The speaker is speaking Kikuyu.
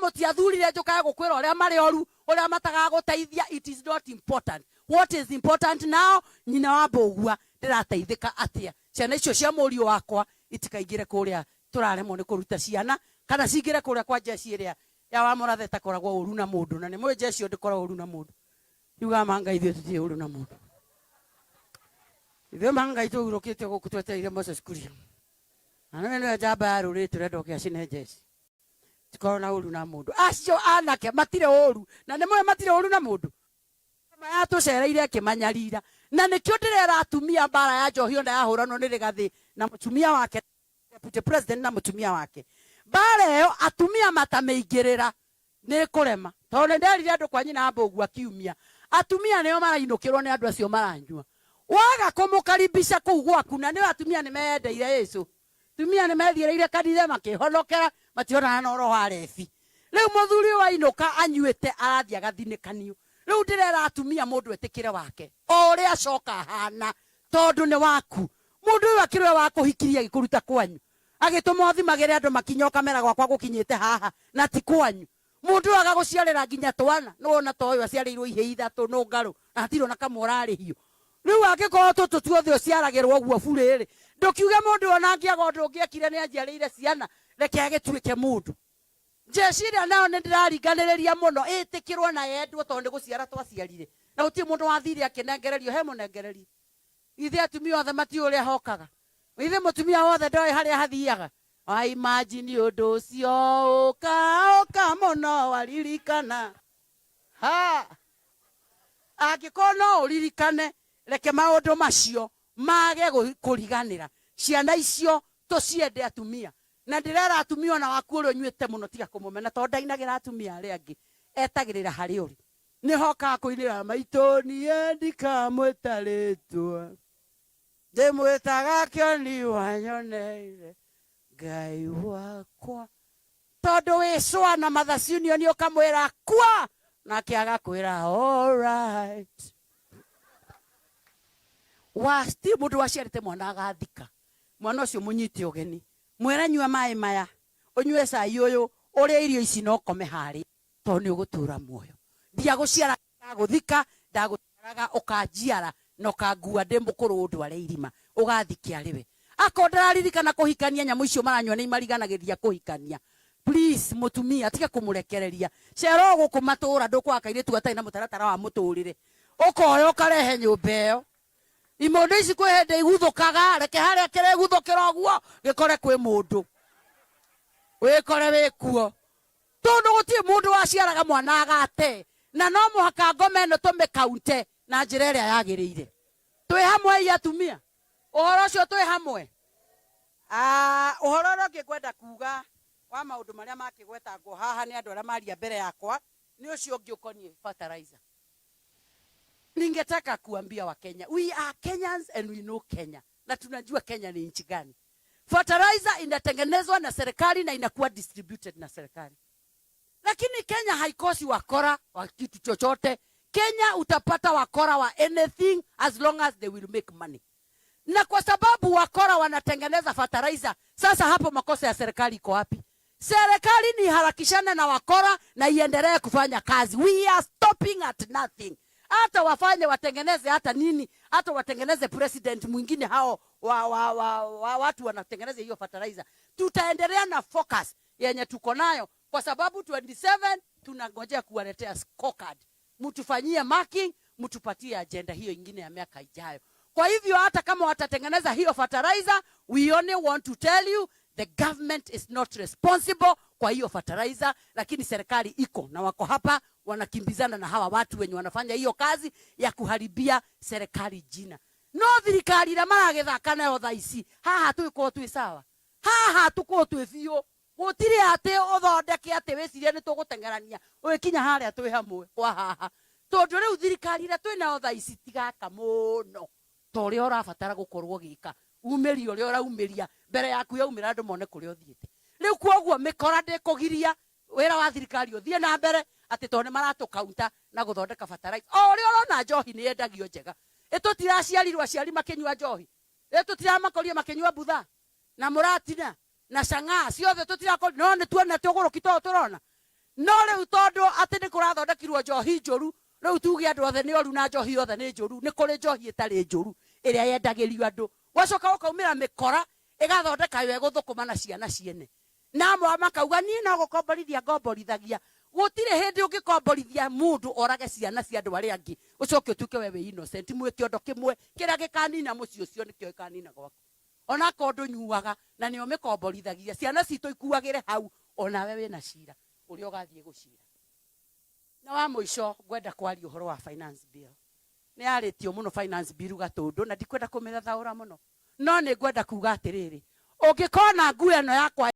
Mũtiathurire njũkage gũkwĩra ũrĩa marĩ oru, ũrĩa matagagũteithia. It is not important. What is important now, nyina wa Mbũgua, ndĩrateithĩka atĩa ciana icio cia mũriũ wakwa itikaingĩre kũrĩa tũraremwo nĩ kũruta ciana, kana cingĩre kũrĩa kwa jeshi ĩrĩa ya wa Mũrathe ĩtakoragwo ũru na mũndũ. Na nĩ mũĩ jeshi ĩyo ndĩkoragwo ũru na mũndũ. Yugaga ma Ngai, ithuĩ tũtirĩ ũru na mũndũ. Ithuĩ ma Ngai tũhurũkĩte gũkũ twetereire Moses Kuria. Na nĩwe nĩwe njamba ya rũrĩrĩ, tũrenda oke acine jeshi. Tikorwo na ũru na mũndũ. Acio anake matirĩ ũru, na nĩ mũĩ matirĩ ũru na mũndũ. Yatũcereire ĩkĩmanyarira, na nĩkĩo ndĩrera atumia, mbara ya njohi ona yahũranwo nĩ Rĩgathĩ na mũtumia wake, deputy president na mũtumia wake, mbara ĩyo atumia matamĩingĩrĩra nĩ kũrema, tondũ nĩ nderire andũ kwa nyina Mbũgua kiumia, atumia nĩo marainũkĩrwo nĩ andũ acio maranyua. Waga kũmũkaribisha kũu gwaku, na nĩo atumia nĩ meyendeire Yesu. Atumia nĩ methiĩrĩire kanitha makĩhonokera, mationana na ũhoro wa rebi. Rĩu mũthuri ũyũ ainũka anyuĩte, arathiĩ agathinĩkanio. Rĩu ndĩrera atumia, mũndũ etĩkĩre wake o ũrĩa acoka ahana, tondũ nĩ waku. Mũndũ ũyũ akĩrĩ we wakũhikirie, agĩkũruta kwanyu, agĩtũma ũthimagĩre andũ makinya, ũkamera gwakwa gũkinyĩte haha na ti kwanyu. Mũndũ ũyũ agagũciarĩra nginya twana, nĩwona ta ũyũ aciarĩirwo ihĩĩ ithatũ nũngarũ, na hatirĩ ona kamwe ũrarĩhio. Rĩu angĩkorwo tũtũ tuothe ũciaragĩrwo ũguo burĩ-rĩ, ndũkiuge mũndũ ũyũ ona angĩaga ũndũ ũngĩ ekire nĩ anjiarĩire ciana, reke agĩtuĩke mũndũ. Njeci ĩrĩa nayo nĩ ndĩraringanĩrĩria mũno ĩtĩkĩrwo na yendwo, tondũ nĩ gũciara twaciarire, na gũtirĩ mũndũ wathire akĩnengererio he mũnengererie. Ithe atumia othe matiũĩ ũrĩa hokaga. Ithe mũtumia wothe ndoĩ harĩa hathiaga. Wa imagine ũndũ ũcio ũka ũka mũno waririkana. Ha! Angĩkorwo no ũririkane, reke maũndũ macio mage kũriganĩra. Ciana icio tũciende atumia. Na ndĩrera atumia, ona waku ũrĩa ũnyuĩte mũno, tiga kũmũmena, tondũ ndainagĩra atumia arĩa angĩ, etagĩrĩra harĩa ũrĩ. Nĩho kakuinĩra maitũ, niĩ ndikamwĩta rĩtwa, ndĩmwĩtaga kĩoni wanyoneire Ngai wakwa, tondũ wĩ cwa na Mothers Union, ũkamwĩra kua, nake agakwĩra alright. Wa ti mũndũ waciarĩte mwana agathika mwana ũcio, mũnyite ũgeni, mwĩre nyua maĩ maya, ũnyue cai ũyũ, ũrĩe irio ici na ũkome harĩa, tondũ nĩ ũgũtũra muoyo. Ndiagũciara ndagũthika, ndagũciaraga ũkanjiara na ũkangua ndĩ mũkũrũ, ũndware irima ũgathike arĩ we. Akorwo ndararirikana kũhikania, nyamũ icio maranyua nĩ imariganagĩria kũhikania. Please, mũtumia, tiga kũmũrekereria. Cera o gũkũ matũra, ndũkwaga kairĩtu gatarĩ na mũtaratara wa mũtũrĩre, ũkoya ũkarehe nyũmba ĩyo. Imondo ici kwĩ hĩndĩ iguthũkaga, reke harĩa kĩrĩguthũkĩra ũguo gĩkore kwĩ mũndũ, wĩkore wĩkuo, tondũ gũtirĩ mũndũ waciaraga mwana agate, na no mũhaka ngoma ĩno tũmĩkaunte na njĩra ĩrĩa yagĩrĩire. Twĩ hamwe i atumia? Ũhoro ũcio twĩ hamwe? Ah, ũhoro ũrĩa ũngĩ ngwenda kuga wa maũndũ marĩa makĩgwetangwo haha nĩ andũ arĩa maria mbere yakwa nĩ ũcio ũngĩ ũkoniĩ fertilizer. Ningetaka kuambia Wakenya, we are Kenyans and we know Kenya, na tunajua Kenya ni nchi gani. Fertilizer inatengenezwa na serikali na inakuwa distributed na serikali, lakini Kenya haikosi wakora wa kitu chochote. Kenya utapata wakora wa anything as long as they will make money, na kwa sababu wakora wanatengeneza fertilizer, sasa hapo makosa ya serikali iko wapi? Serikali ni harakishane na wakora na iendelee kufanya kazi. We are stopping at nothing. Hata wafanye watengeneze hata nini, hata watengeneze president mwingine, hao wa watu wanatengeneza hiyo fertilizer, tutaendelea na focus yenye tuko nayo, kwa sababu 27 tunangojea kuwaletea scorecard, mtufanyie marking, mtupatie agenda hiyo ingine ya miaka ijayo. Kwa hivyo hata kama watatengeneza hiyo fertilizer, we only want to tell you the government is not responsible kwa hiyo fertilizer, lakini serikali iko na wako hapa wanakimbizana na hawa watu wenye wanafanya hiyo kazi ya kuharibia serikali jina. No thirikari ĩrĩa maragĩthaka nayo thaa ici, haha twĩkorwo twĩ sawa, haha tũkorwo twĩ biũ. Gũtirĩ atĩ ũthondeke atĩ wĩcirie nĩ tũgũteng'erania ũgĩkinya harĩa, twĩ hamwe kwa haha, tondũ rĩu thirikari ĩrĩa twĩ nayo thaa ici tigaka mũno ta ũrĩa ũrabatara gũkorwo ũgĩka, umĩria ũrĩa ũraumĩria mbere yaku yaumĩra, andũ mone kũrĩa ũthiĩte. Rĩu kwoguo mĩkora ndĩkũgiria wĩra wa thirikari ũthiĩ na mbere atĩ tondũ nĩ maratũkaunta na gũthondeka fertilizer. O ũrĩa ũrona njohi nĩ yendagio njega, ĩtũtiraciarirwo aciari makĩnyua njohi? Ĩtũtiramakorire makĩnyua mbutha na mũratina na cang'aa ciothe? Tũtirakori no nĩ tuonete ũgũrũki to tũrona. No rĩu tondũ atĩ nĩ kũrathondekirwo njohi njũru, rĩu tuge andũ othe nĩ oru na njohi yothe nĩ njũru. Nĩ kũrĩ njohi ĩtarĩ njũru ĩrĩa yendagĩrio andũ. Gwacoka gũkaumĩra mĩkora ĩgathondeka yo ĩgũthũkũma na ciana ciene. Na amwe makauga niĩ no gũkomborithia ngomborithagia. Gũtirĩ hĩndĩ ũngĩkomborithia mũndũ orage ciana cia andũ arĩa angĩ ũcoke ũtuĩke we wĩ innocent. Mwĩ kĩondo kĩmwe, kĩrĩa gĩkanina mũciĩ ũcio nĩkĩo gĩkanina gwaku. Ona akorwo ndũnyuaga na nĩ ũmĩkomborithagia, ciana citũ ikuagĩre hau, onawe wĩna cira ũrĩa ũgathiĩ gũcira. Na wa mũico ngwenda kwaria ũhoro wa finance bill. Nĩ yarĩtio mũno finance bill Gatũndũ na ndikwenda kũmĩthathaũra mũno. No nĩ ngwenda kuga atĩrĩrĩ, ũngĩkona nguo ĩno yakwa